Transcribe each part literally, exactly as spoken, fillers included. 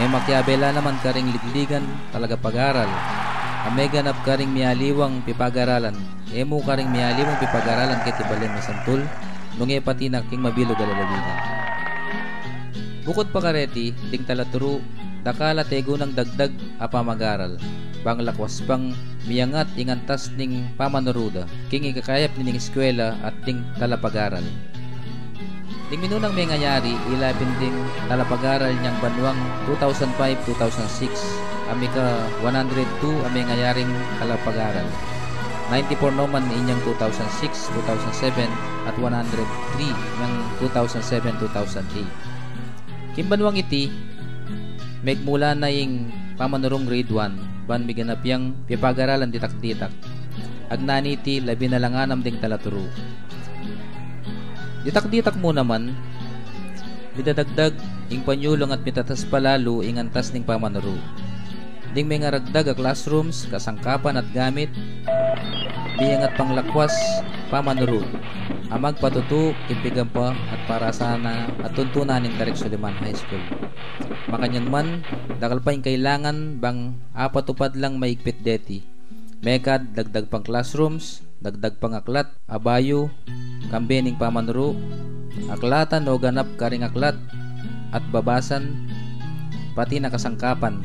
E makiabe la naman karing ligligan talaga pag-aral a meganap karing mialiwang pipag-aralan. E mu karing mialiwang pipag-aralan keti balen masantul nung e pati na king mabilug a lalawigan. Bukud pa kareti, ding talaturu, dakal a tegunang dagdag a pamag-aral, bang lakwas pang miyangat ing antas ning pamanuru da king ikakayap nining eskwela at ding talapag-aral. Ding minunang mengayari, ila pin ding talapag-aral niyang banuang two thousand five, two thousand six, a mika one hundred two a mengayaring talapag-aral. Ninety-four naman inyang two thousand six, two thousand seven, at one hundred three niyang two thousand seven, two thousand eight. King banuang iti, megmula na ing pamanurung grade one, ban miganap yang pipag-aralan ditak-ditak. Agna niti, labi na lang anam ding talaturu. Ditak-ditak mu naman, midadagdag ing panyulung at mitatas pa lalu ing antas ning pamanuru. Ding mengaragdag a classrooms, kasangkapan at gamit, miyangat pang lakwas pamanuru a magpatutu king pigampa at parasana at tuntunan ning Tarik Suliman High School. Makanyan man, dakal pa ing kailangan bang apatupad lang maigpit deti. Mekad dagdag pang classrooms, dagdag pang aklat a bayu, kambe ning pamanuru, aklatan o ganap karing aklat at babasan, pati na kasangkapan.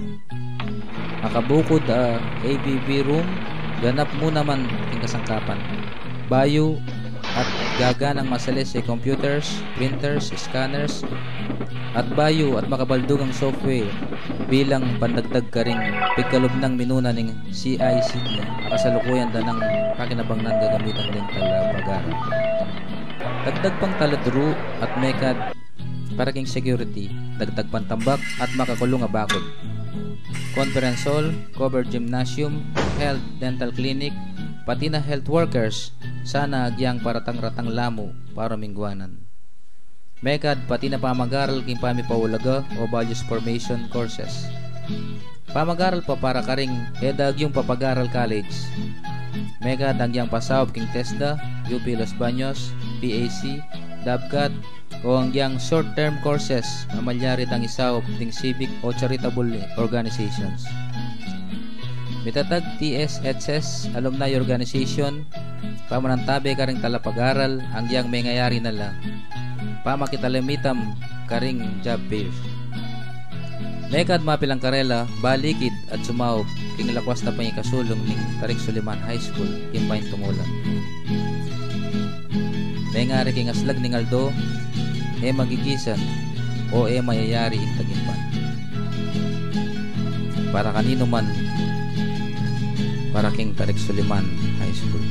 Makabukud a A B B room, ganap mu naman king kasangkapan. Bayu at gaganang masalese computers, printers, scanners, at bayu at makabaldugang software bilang pandagdag karing pigkalub nang minuna ning C I C T a kasalukuyan da nang pakinabangnan gagamitan ding talapag-aral. Dagdag pang talaturu at mekad para king security, dagdag pang tambak at makakulung a bakud. Conference hall, covered gymnasium, health, dental clinic, pati na health workers, sana agyang paratang-ratang la mu para mingguanan. Mekad pati na pamag-aral king pamipaulaga o values formation courses. Pamag-aral pa para karing e da agyung papag-aral college. Mekad agyang pasaup king TESDA, U P Los Baños, P A C, DAVCAT, o agyang short-term courses a malyari dang isaup ding civic o charitable organizations. Mitatag T S H S Alumni Organization, pamanantabe karing talapag-aral agyang mengayari na la. Pamakitalumitam karing job fairs. Mekad mapilang karela, balikid at sumaup king lakwas na pangikasulung ning Tarik Suliman High School king paintungulan. Mengari king aslag ning aldo, e magigisan o e mayayari ing tagimpan. Para kaninu man, para king Tarik Suliman High School.